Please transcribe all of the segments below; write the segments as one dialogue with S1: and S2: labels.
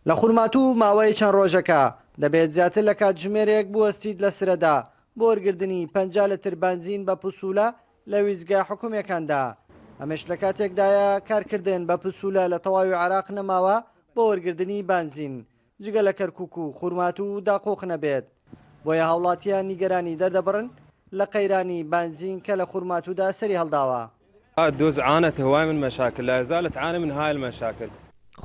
S1: لە خورماتوو ماوەی چەند ڕۆژەکە دەبێت زیاتر لە کاتژمێرێک بوەستیت لە سرەدا بۆ وەرگردنی 50 لتر بەنزین بە پسولە لە ویستگە حکومییەکاندا، ئەمەش لە کاتێکدایە کارکردن بە پسولە لە تەواوی عێراق نەماوە بۆ وەرگردنی بەنزین جگە لە کەرکوک و خورماتوو و داقوق نەبێت، بۆیە هاوڵاتیان نیگەرانی دەردەبڕن لە قەیرانی بەنزین کە لە خورماتوودا سەریهەڵداوە.
S2: دوز عانت هواي من مشاكل لا يزال تعاني من هاي المشاكل.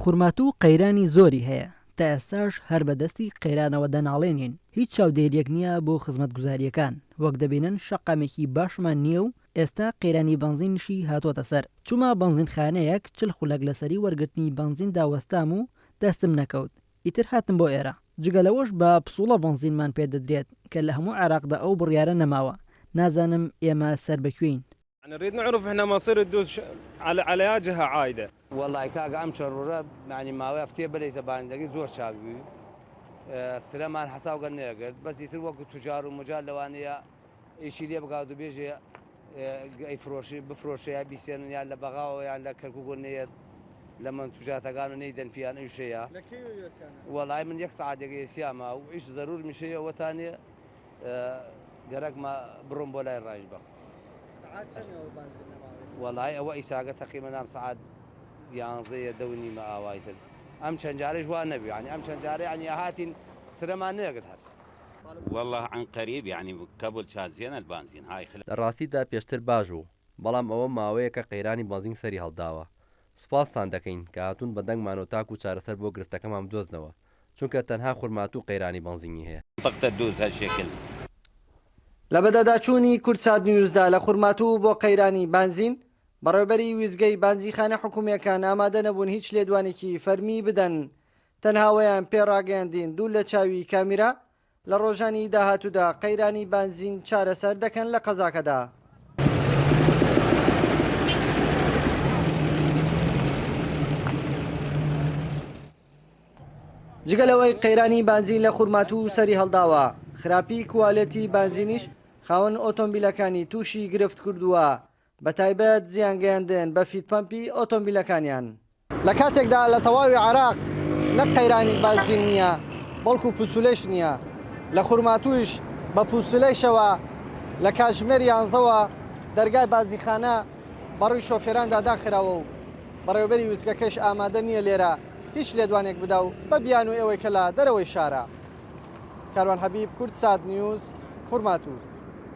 S3: خورماتوو قەیرانی زۆری هەیە، تا ئێستاش هەر بە دەستی قەیرانەوە دەناڵێنین، هیچ چاودێرییەک نییە بۆ خزمەتگوزارییەکان، وەک دەبینن شەقامێکی باشمان نییە و ئێستا قەیرانی بەنزینیشی هاتۆتە سەر، چوومە بەنزینخانەیەک 40 خولەک لەسەری وەرگرتنی بەنزیندا وەستام و دەستم نەکەوت، ئیتر هاتم بۆ ئێرە. جگە لەوەش بە پسوڵە بەنزینمان پێ دەدرێت کە لە هەموو عێراقدا ئەو بڕیارە نەماوە، نازانم ئێمە سەر بە کوێین.
S2: نريد نعرف احنا مصير الدوز على على يا جهة عايدة.
S4: وەڵای کاکە ئەم چەند ڕۆژە یانی ماوەی هەفتەیە بەرەیسە بانجەکەی زۆر چاک بووی سرەمان حەساوگە نەگرت بەس ئیتر وەکو توجار و مجار لەوانەیە ئیشی لێ بکات و بێژێ ئەی فرۆشی بفرۆشێ یا بیسێنن یان لە بەغاوە یان لە کەرکوک و نەیەت لە منتوجاتەکان و نەیدەن پیان ئیشەیە وەڵای من یەک سەعاتێک ئێسیامە و ئیش زەرور میشەیە وەتانێ گەرەکمە بڕۆم بۆ لای ڕایش بە وەڵای ئەوە ئیساگە تەقیمە نام سەعات یانزەیە دە و نیمە ئاوای تر ئەم چەند جارەش وا نەبوو یعنی ئەم چەند جارە یعنی هاتین سرەمان نەگرت هەر.
S5: واللە عن قریب یعنی قبل چان زینە البانزین های خلال.
S6: لە ڕاستیدا پێشتر باش بوو، بەڵام ئەوە ماوەیەکە قەیرانی بەنزین سەری هەڵداوە. سوپاستان دەکەین کە هاتوون بە دەنگمانەوە تاکو چارەسەر بۆ گرفتەکەمان بدۆزنەوە، چونکە تەنها خورماتوو قەیرانی بەنزینی هەیە.
S5: منطقة الدوز هالشكل.
S1: لە بەداداچوونی کوردسات نیوزدا لە خورماتوو بۆ قەیرانی بانزین، بەڕێوەبەری ویستگەی بانزیخانە حکومییەکان ئامادە نەبوون هیچ لێدوانێکی فەرمی بدەن، تەنها وەیان پێ ڕاگەیاندین دوور لە چاوی کامیرا، لە ڕۆژانی داهاتوودا قەیرانی بانزین چارەسەر دەکەن لە قەزاکەدا. جگە لەوەی قەیرانی بانزین لە خورماتوو سەری هەڵداوە، خراپی کوالێتی بانزینیش خاوەن ئۆتۆمبیلەکانی تووشی گرفت کردووە، بەتایبەت زیانگەیاندن بە فیت پەمپی ئۆتۆمبیلەکانیان. لە کاتێکدا لە تەواوی عێراق نەک قەیرانی بانزین نییە، بەڵکو پوسولەیش نییە، لە خورماتوویش بە پوسولەیشەوە لە کاتژمێر یانزەوە دەرگای بانزینخانە بەڕووی شۆفێراندا داخراوە و بەڕێوەبەری ویستگەکەیش ئامادە نییە لێرە هیچ لێدوانێک بدا و بە بیانووی ئەوەی کە لە دەرەوەی شارە. کاروان حەبیب، کوردسات نیوز، خورماتوو.